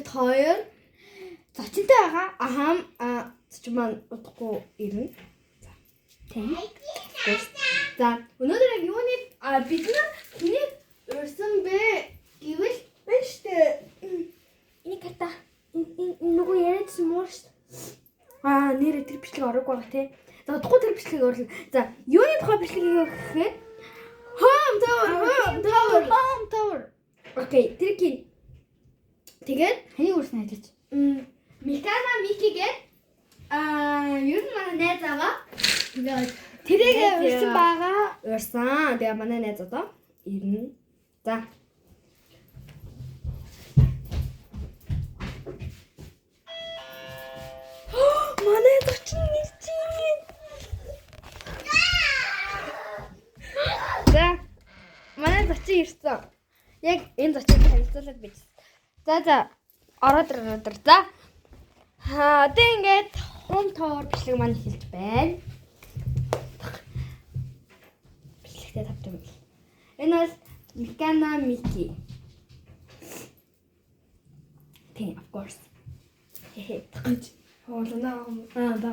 Бид хоёр Зочинтой байгаа. ахам а зочин маань удахгүй ирнэ. За. Тийм. За, өнөөдөр яг юуны бид нар хэнийг урьсан бэ гэвэл Байна штэ. Энэ карта энэ нөгөө яриадсэн муур штэ. Аа, нэрээ тэр бичлэг ороогүй байгаа тий. За, удахгүй тэр бичлэгийг оруулна. За, юуны тухай бичлэг хийх гэхээр Home tour, home tour. Home tour. Окей, тэр кин. Тэгээд Хэнийг урьсан ажиллаж? Микана Мики гээд ер нь манай найз аваа. Тэгээд тэрийг урьсан байгаа. Урьсан. Тэгээ манай найз одоо ирнэ. За. Манай зочин ирж байна. За. Манай зочин ирсэн. Яг энэ зочид танилцуулаад байж. За за. Ороод ир, ороод ир. За. Аа, одоо ингээд home tour бичлэг маань эхэлж байна. Бичлэгтэй тавьж юм бэл. Энэ бол Микана Мики. Тийм, of course. Хээ. Гэж хоолноо юм. Аа, ба.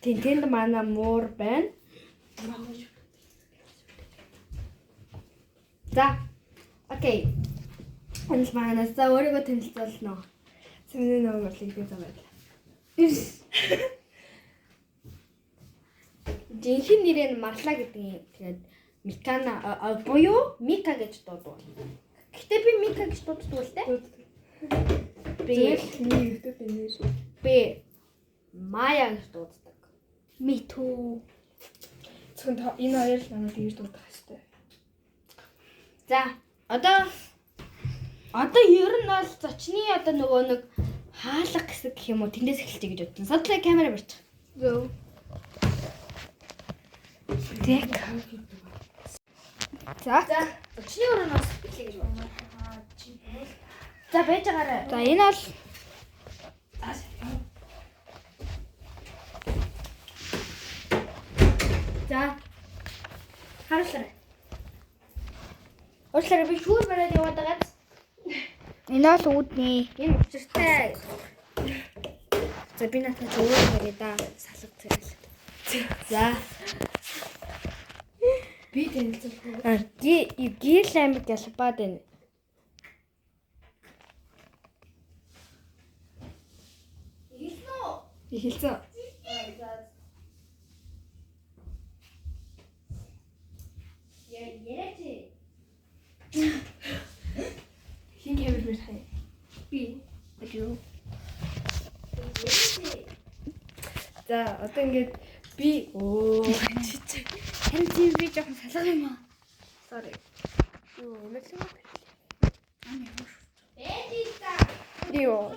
Тийм, тэнд манай муур байна. За. Окей. Энэ л манай за өөрийгөө танилцуулна. Цэвний нөө марлыг би зам байлаа. Жинхэнэ нэр нь Марла гэдэг юм. Тэгээд Микана буюу Мика гэж дууддаг. Гэтэ би Мика гэж дууддаг л дээ. Би Тэгэл миний YouTube нэр. би Мая гэж дууддаг. Me too. Зөвхөн энэ хоёр л намайг тэгж дуудах хэвээр. За одоо ер нь бол зочны одоо нөгөө нэг хаалга хэсэг гэх юм уу тэндээс эхэлчихье гэж бодсон. Судлаа камера барьчих. Зөв. Тэг. За. За зочны өрөөнөөс эхлэе гэж бодлоо. За байж байгаарай. За энэ бол За харуулаарай. Уучлаарай би шүүр бариад яваад байгааз. энэ бол үүдний. Энэ учиртай. За би надад ч өөрөө барья да. Салга зэрэг. За. Би танилцуулах уу? А гэрэл аймаг ялбаад байна. Эхэлсэн. Хин камер мэр хай. Би. Юу? За одоо ингээд би өө чи. Харин тийм би жоохон салга юм аа. Sorry. Юу мэлэн. Юу?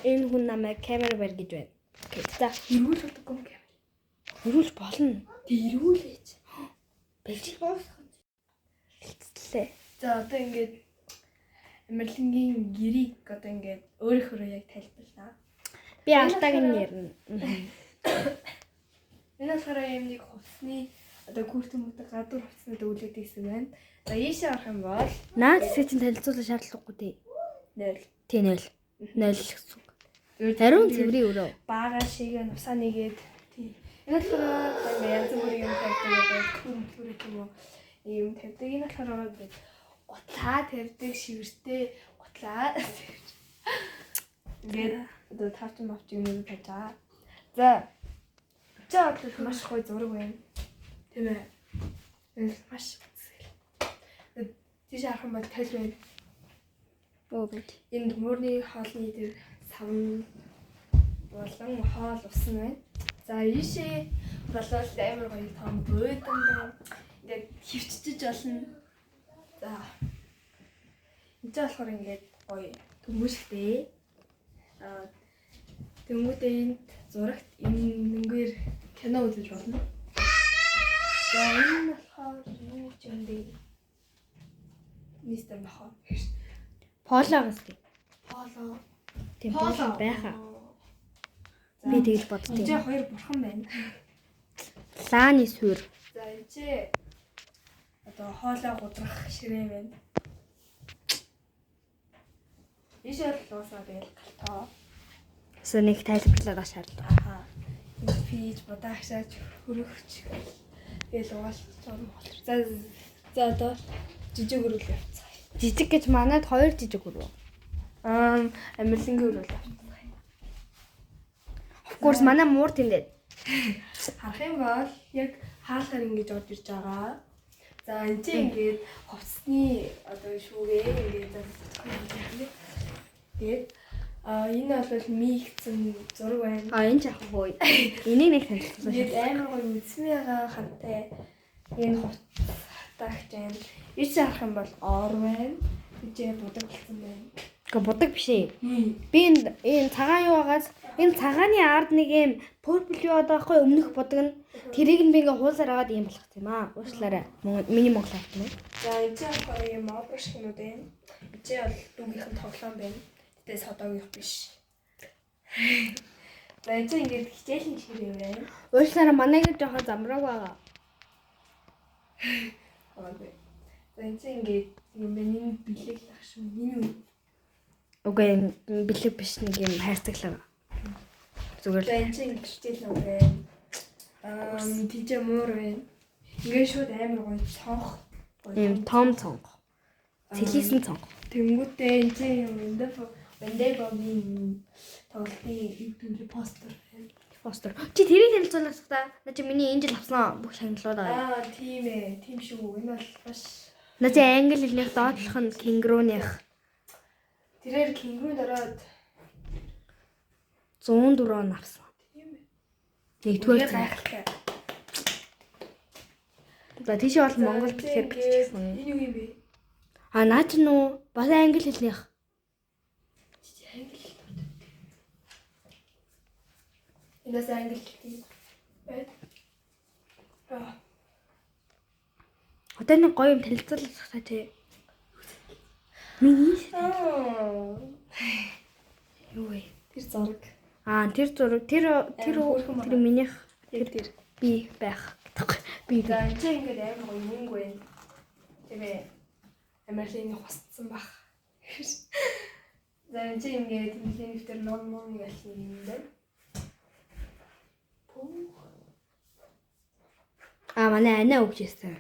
Энэ хүн намайг камер барь гэж байна. Окей. За, Эргүүл удаггүй юм камер. хөрвүүлж болно. Тэг эргүүлээч. Бэлж хэлцлээ. За одоо ингээд Мерлингийн гэрийг одоо ингээд өөрийнхөө яг тайлбарлаа. Би алдааг нь ярина. Энэ болохоор юм нэг хувцсны одоо күртэн мөтө гадуур хувцсны өвлөд гэсэн байна. За ийшээ орох юм бол Наад хэсэг чинь танилцуулах шаардлагагүй тий. 0. Тий 0. 0 гэсэн үг. Зүгээр Ариун цэврийн өрөө. бага шиг нусаа нэгээд тий. Энэ болохоор ингээ янз бүрийн юм тавьдаг одоо төр мөр гэх юм уу юм тавьдаг. Энэ болохоор ингээд гутлаа тавьдаг шивэртэй гутлаа. Ингээд одоо тавчин мавч юм тавьж байгаа. За. Чи бодлол маш гоё зураг байна. Тийм ээ. Энэ маш үзэл. Тийш харах юм бол тал байна. Өө бэж. Энд мөрний хоолны дээр савн болон хоол ус нь байна. За ийшээ болвол амар гоё том буудан байна. Ингээд хөвчтөж болно. За. Энд ч болохоор ингээд гоё төмөшгтэй. Аа тэнгуүдээ энд зурагт энэ нэнгээр кино үзэж болно. За энэ нь болохоор юу ч юм бэ? Мистер Махо. Полоогоос тий. Поло. Тийм поло байхаа. За, Би тэгж боддیں۔ Энд чинь хоёр бурхан байна. Лааны сүр. За энэ чи одоо хоолой гудрах ширээ байна. Ийшээ бол уусаа тэгэл галтоо. Эсвэл нэг тайлбарлаад шаардлага. Аха. Энэ пиж будаа агшаач хөрөгч тэгэл угаал журам болтор. За за одоо жижиг өрөөл явцгаая. Жижиг гэж манад хоёр жижиг өрөө. Аа амарлингийн өрөөл явцгаая. Of course манай муур тэндээ. Харах юм бол яг хаалгаар ингэж орж ирж байгаа. За энэ чинь ингээд хувцсны одоо шүүгээ ингээд залгах. Тэгээд а энэ бол мигцэн зураг байна. А энэ ч яах вэ? Энийг нэг танилцуулсан. Тэгээд амар гоё үзмээгаа хантай энэ хувцастагч байна. Ийш харах юм бол ор байна. Тэжээ будаг болсон байна. Гэхдээ будаг биш ээ. Би энэ цагаан юу байгаас энэ цагааны ард нэг юм purple юу байгаа байхгүй өмнөх будаг нь тэрийг нь би ингээ хуулсаар агаад ийм болох юм аа. Уушлаарай. Миний Монгол авт юм. За энэ чинь болохоор юм обр шиг юмуд байна. Энэ чинь бол дүүгийнх нь тоглоом байна. Гэтэ содоогийнх биш. За энэ чинь ингээд хичээлийн чирээ байна. Уушлаарай манай гэр жоохон замрааг байгаа. Хамаагүй. За энэ чинь ингээд юм байна. Энэ бэлэг лах шүү. Энэ юу? Үгүй бэлэг биш нэг юм хайрцаглаа. Зүгээр За л энэ чинь ингээд хичээл ном байна. Аа тийчээ муур байна. Ингээд шууд амар гоё цонх. ийм том цонх. Цэлийсэн цонх. Тэнгүүтээ энэ чинь юм Вендебогийн тоглолтын юу гэдэг нь постэр байна. Постэр. Чи тэрийг танилцуулах та. На чи миний энэ жил авсан бүх шагналууд байгаа. Аа тийм ээ, тийм шүү. Энэ бол маш На чи англи хэлнийх доотлох нь кенгуруных тэрээр кенгурунд ороод 104 он авсан. тийм ээ. Нэгдүгээр Үнэхээр гайхалтай. За тийшээ бол монгол За, бичгээр ингээд бичсэн. Энэ юу юм бэ? А наа чи нүү бас англи хэлнийх. Чи англи хэл дуртай. Энэс англи хэл байна. Аа Одоо нэг гоё юм танилцуулах та тий. Миний Аа. юу вэ? Тэр зураг. Аа тэр зураг тэр тэр Амар хөөрхөн тэр минийх Тэр тэр. би байх гэдэг. Би За энэ чинь ингээд амар гоё мөнгө байна. Тийм ээ. Амарлын хусцсан бах. За энэ чинь ингээд тэмдэглэлийн дэвтэр ном ном гэх юм байна. Пүү. Аа манай анаа өгч ирсэн.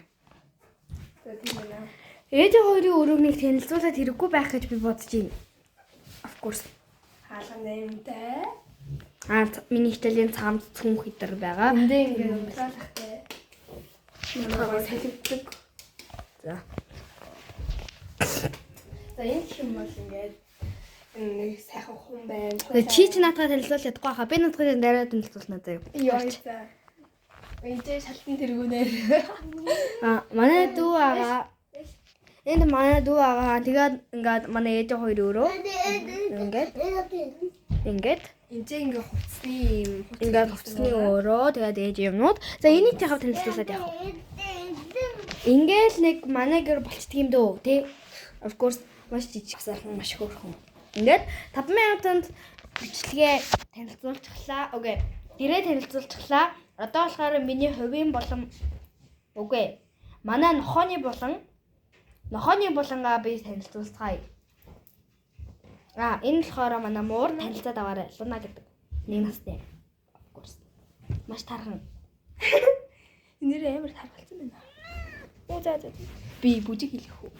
За тийм байна. Ээж хоёрын өрөөг нэг танилцуулаад хэрэггүй байх гэж би бодож байна. Of course. Хаалган нэмтэй. Аа миний хичээлийн цамц цүнх идэр байгаа. Эндээ ингээд унтраалахтай. Манай гоё солигддог. За. За энэ гэх юм бол ингээд энэ нэг сайхан хүн байна. Тэгээ чи ч наадгаа танилцуулах чадахгүй хаа. Би наадгаа дараа танилцуулна заяа. Йоо за. Энэ чинь шалтан тэргүүнээр. Аа манай дүү байгаа. Энд манай дүү байгаа. Тэгээд ингээд манай ээж хоёр өрөө. Ингээд ингээд Энд чинь ингээд хувцсны юм ингээд хувцсны өрөө. Тэгээд ээж юмнууд. За энийг тийхав танилцуулаад явах. Ингээл нэг манай гэр болчдөг юм дөө тий. Of course маш жижиг сайхан маш хөөрхөн. Ингээд 5 минутанд бичлэгээ танилцуулчихлаа. Окей. Гэрээ танилцуулчихлаа. Одоо болохоор миний хувийн болон үгүй. Манай нохооны болон нохооны булангаа би танилцуулцгаая. Аа, энэ болохоор манай муур танилцаад аваарай. Луна гэдэг. Нэг настай. Of course. Маш тархан. Нэр амар таргалцсан байна. Оо за за. Би бүжиг хэлэх үү?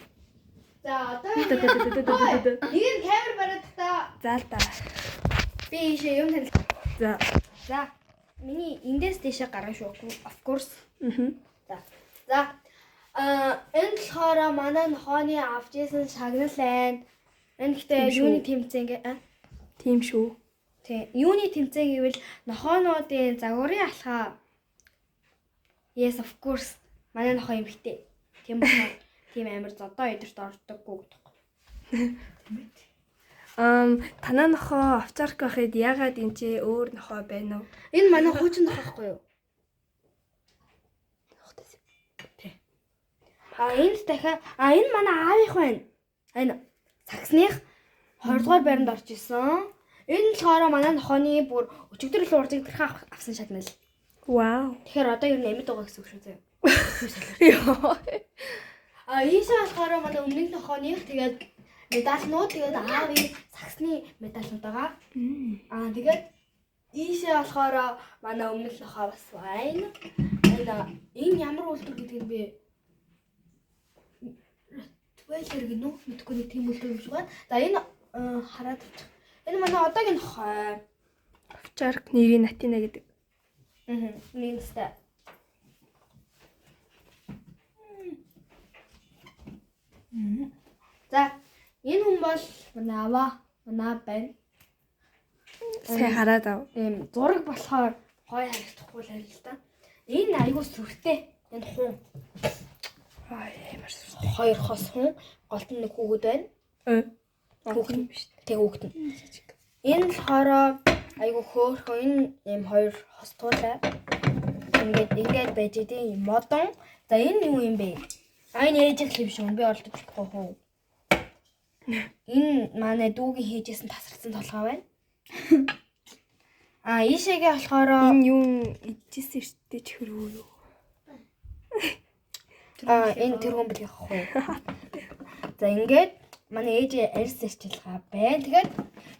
За, одоо Да да да да да да. нэг нь камер бариад та За л да. би ийшээ юм танил. За. За, миний эндээс тийшээ гарна шүү. Of course. Мгм. За. За. Аа, энэ болохоор манай нохооны авч исэн шагнал байна. Энэ гэхдээ Тийм шүү. юуны тэмцээн гэ аа, Тийм шүү. тий. Юуны тэмцээн гэвэл нохоонуудын загварын алхаа. Yes, of course. Манай нохоо эмхтэй. Тийм болохоор тийм амар зодоо өдөрт ордоггүй гэдэг. Танаа нохоо овчарк байхад яагаад энэ чи өөр нохоо байна вэ? Энэ манай хуучин нохоо байхгүй юу? А энд дахиад а энэ манай аавынх байна. Энэ сагсных 20 дугаар байранд орж исэн. Энэ болохоор манай нохооны бүр өчигдөр л уржигдэрхэн авсан шагнал. Вау. Тэгэхээр одоо ер нь амьд байгаа гэсэн үг шүү заяа. Йоо. А ийшээ болохоор манай өмнөх нохооных тэгээд Медальнууд тэгээд аавын сагсны медальнууд байгаа. Аа тэгээд ийшээ болохоор манай өмнөх нохоо бас байна. Энэ ямар үйлдвэр гэдгийг би Rottweiler гэнэ үү? Мэдгүй нэг тийм үйлдвэр юм шиг байна. За энэ хараад авчих. Энэ манай одоогийн нохой. Овчарк нэрийг Натина гэдэг. Аа. Нэг настай. За энэ хүн бол манай аваа, манай байна. Сайн хараад ав. Ийм зураг болохоор гоё харагдахгүй л харил л та. Энэ айгуу сүртэй. Энэ хун. Аа ямар сүртэй. Хоёр хос хүн, голт нь нэг хүүхэд байна. Хүүхэд нь биш. Тэг хүүхэд нь. Энэ болохоор айгуу хөөрхөн энэ ийм хоёр хос туулай. Ингээд байж идэв модон. За энэ юу юм бэ? А энэ ээж их юм шиг би олдож болохгүй хөө. Энэ манай дүүгийн хийжсэн тасралтсан толгой байна. А ийшээгээ болохоор Энэ юм ижсэн эрттэй чихэр үү юу? А энэ тэргүүн бэлэг ах уу. За ингээд манай ээж арьс арчилгаа байна. Тэгээд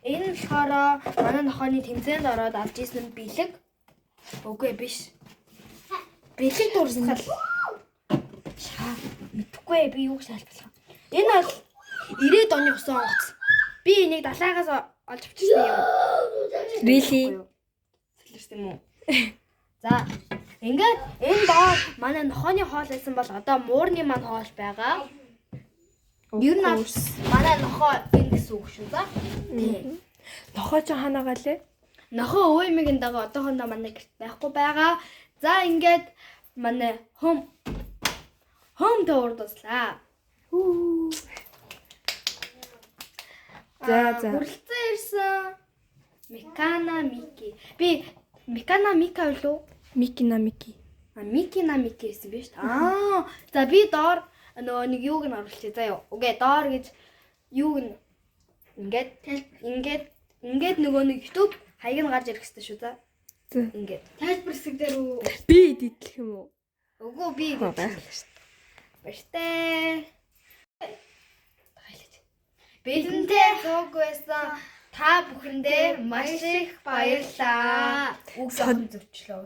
энэ нь болохоор манай нохооны тэмцээнд ороод авч ирсэн бэлэг. Үгүй биш. Бэлэг дурсгал. Шаа мэдхгүй би юу гэж тайлбарлах. Энэ бол 90-ад оны усан онгоц. Би энийг далайгаас олж авчихсан юм. Really? Солирсон юм уу? За ингээд энэ доор манай нохооны хоол байсан бол одоо муурны маань хоол байгаа. Ер нь бол манай нохоо энэ гэсэн үг шүү за. Тий. Нохоо ч ханаагаа лээ. Нохоо өвөө эмээгийн дагуу одоохондоо манай гэрт байхгүй байгаа. За ингээд манай home tour дуслаа. За за. Хүрэлцэн ирсэн Микана Мики. Би Микана Мика билүү? Микина Мики. А Микина Мики гэсэн биш үү? Аа за би доор нөгөө нэг юуг нь оруулчих заяа. Үгүй доор гэж юуг нь ингээд нөгөө нэг YouTube хаяг нь гарч ирэх хэрэгтэй шүү за. За. Ингээд. Тайлбар хэсэг дээр үү? Би идэх юм уу? Үгүй би Байглаа шүү. Баяртай. Бидэнтэй зууг байсан та бүхэндээ маш их баярлалаа. Үг жоохон зөрчлөө.